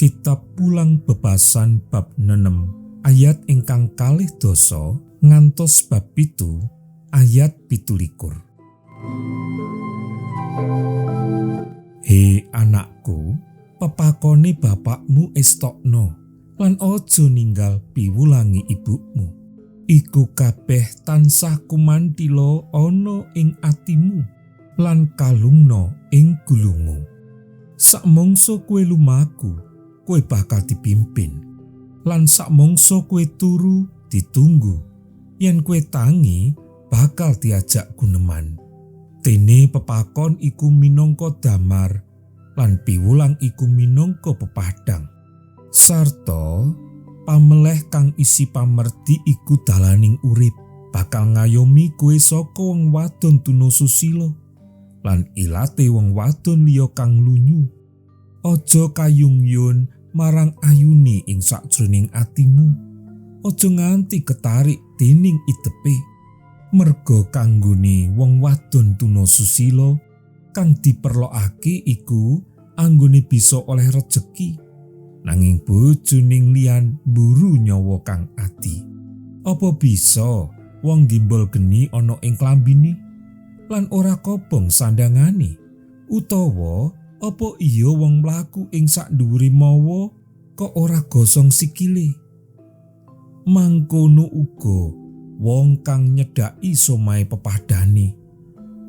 Kitab Pulang Bebasan bab 6 ayat ingkang 12 ngantos bab 7 ayat 27. He anakku, pepakone bapakmu estokno lan aja ninggal piwulangi ibumu. Iku kabeh tansah kumantila ana ing atimu lan kalungno ing gulumu. Sakmangsa kowe lumaku, kowe bakal dipimpin. Lan sakmangsa kowe turu ditunggu. Yen kowe tangi bakal diajak guneman. Dene pepakon iku minangka damar lan piwulang iku minangka pepadang. Sarta pameleh kang isi pamerdi iku dalaning urip, bakal ngayomi kowe saka wong wadon tuna susila lan ilate wong wadon liya kang lunyu. Aja kayungyun marang ayune ing sakjroning atimu. Aja nganti ketarik dening idepe. Merga kanggone wong wadon tuna susila kang diperlokake iku anggone bisa oleh rejeki, nanging bojoning liyan mburu nyawa kang adi. Apa bisa wong gimbal geni ana ing klambine lan ora kobong sandangane? Utawa apa iya wong mlaku ing sakndhuwure mawa kok ora gosong sikile? Mangkono uga wong kang nyedhaki somahe pepadane.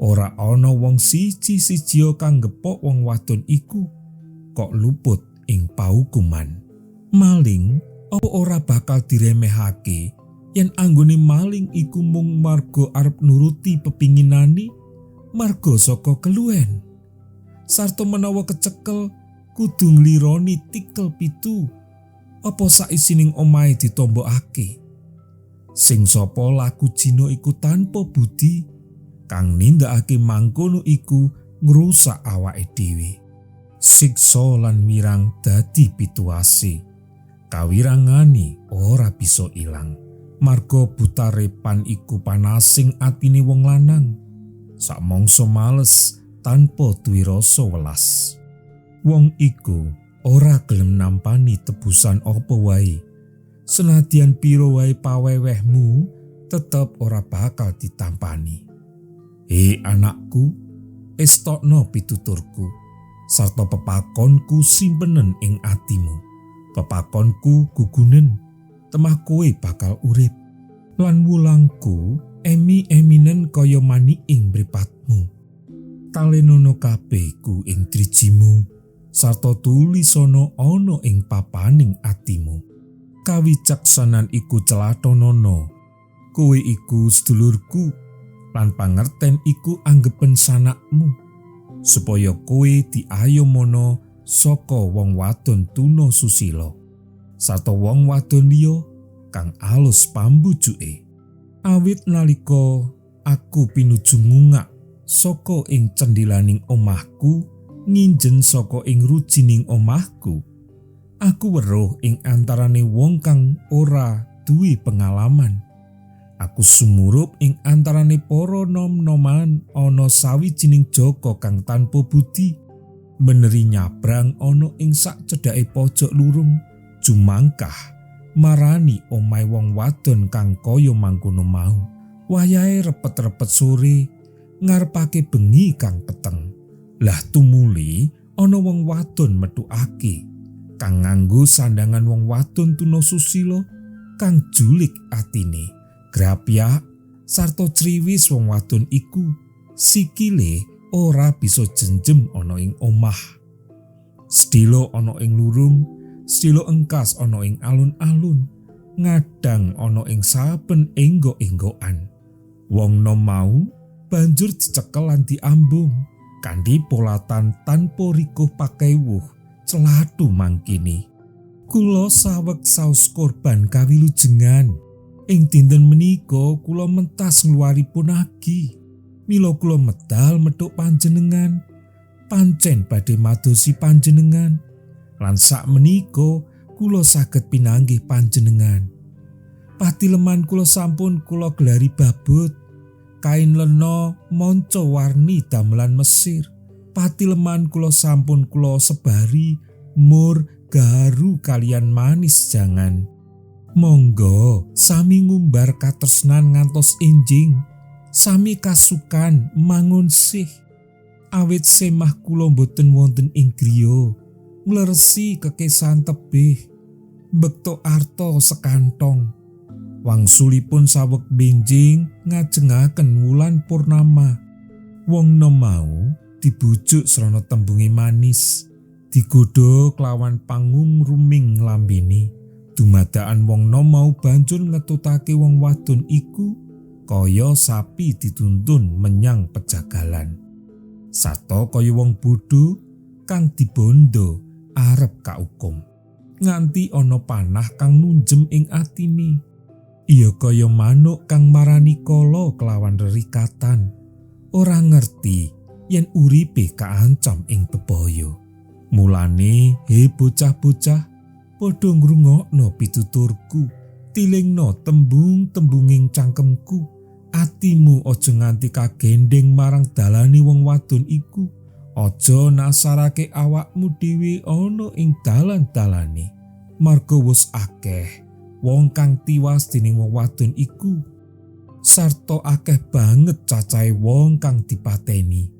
Ora ana wong siji-siji kang gepok wong wadon iku kok luput ing paukuman. Maling apa ora bakal diremehake yen anggone maling iku mung marga arep nuruti pepinginane, marga saka keluwen? Sarta menawa kecekel kudu nglironi tikel 7, apa saisining omahe ditombokake? Sing sapa laku jina iku tanpa budi, kang nindakake mangkono iku ngrusak awake dhewe. Siksa lan wirang dadi pituwase, kawirangane ora bisa ilang. Marga butare pan iku panasing atine wong lanang, sakmangsa males tanpa duwe rasa welas. Wong iku ora gelem nampani tebusan apa wae. Senadyan pira wae pawewehmu, tetep ora bakal ditampani. He anakku, estokno pituturku, sarta pepakonku simpenen ing atimu. Pepakonku gugunen, temah kowe bakal urip. Lan wulangku emi-eminen kaya manik ing mripatmu. Talenono kabeh iku ing drijimu, sarta tulisana ana ing papaning atimu. Kawicaksanan iku celathonana, kowe iku sedulurku, lan pangerten iku anggepen sanakmu, supaya kowe diayomono saka wong wadon tuna susila, sarta wong wadon liya kang alus pambujuke. Awit nalika aku pinuju ngungak saka ing cendhilaning omahku, nginjen saka ing rujining omahku, aku weruh ing antarane wong kang ora duwe pengalaman. Aku sumurup ing antarane para nom-noman ana sawijining jaka kang tanpa budi, meneri nyabrang ana ing sakcedhake pojok lurung, jumangkah marani omahe wong wadon kang kaya mangkono mau. Wayahe repet-repet sore, ngarepake bengi kang peteng. Lah tumuli ana wong wadon metukake kang nganggo sandangan wong wadon tuna susila kang julik atine. Grapyak sarta criwis wong wadon iku, sikile ora bisa jenjem ana ing omah. Sedhela ana ing lurung, sedhela engkas ana ing alun-alun, ngadang ana ing saben enggok-enggokan. Wong nom mau banjur dicekel lan diambung kanthi polatan tanpa rikuh pakewuh celathu mangkene. Kula saweg saos korban kawilujengan. Ing dinten menika kula mentas ngluwari punagi. Mila kula medal methuk panjenengan, pancen badhe madosi panjenengan. Lan sak menika kula saged pinanggih panjenengan. Patileman kula sampun kula gelari babut, kain lena manca warni damelan Mesir. Patileman kula sampun kula sebari mur Gaharu kaliyan manis jangan. Monggo sami ngumbar katresnan ngantos enjing, sami kasukan mangun sih. Awit semah kula boten wonten ing griya, ngleresi kekesan tebih, bekto arta sekantong. Wangsulipun saweg benjing ngajengaken wulan purnama. Wong nom mau dibujuk srana tembunge manis, digodha kelawan pangung ruming lambene. Dumadakan wong nom mau banjur ngetutake wong wadon iku kaya sapi dituntun menyang pejagalan. Sarta kaya wong bodho kang dibondo arep kaukum, nganti ana panah kang nunjem ing atine. Iya kaya manuk kang marani kala kelawan rerikatan, ora ngerti yen uripe kaancam ing bebaya. Mulane, he bocah-bocah, padha ngrungokno pituturku, tilingno tembung-tembunging cangkemku. Atimu aja nganti kagendheng marang dalane wong wadon iku. Aja nasarake awakmu dhewe ana ing dalan-dalane. Marga wis akeh wong kang tiwas dening wong wadon iku, sarta akeh banget cacahe wong kang dipateni.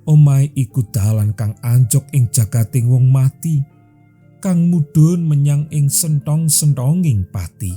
Omahe iku dalan kang anjok ing jagating wong mati, kang mudhun menyang ing sentong-sentonging pati.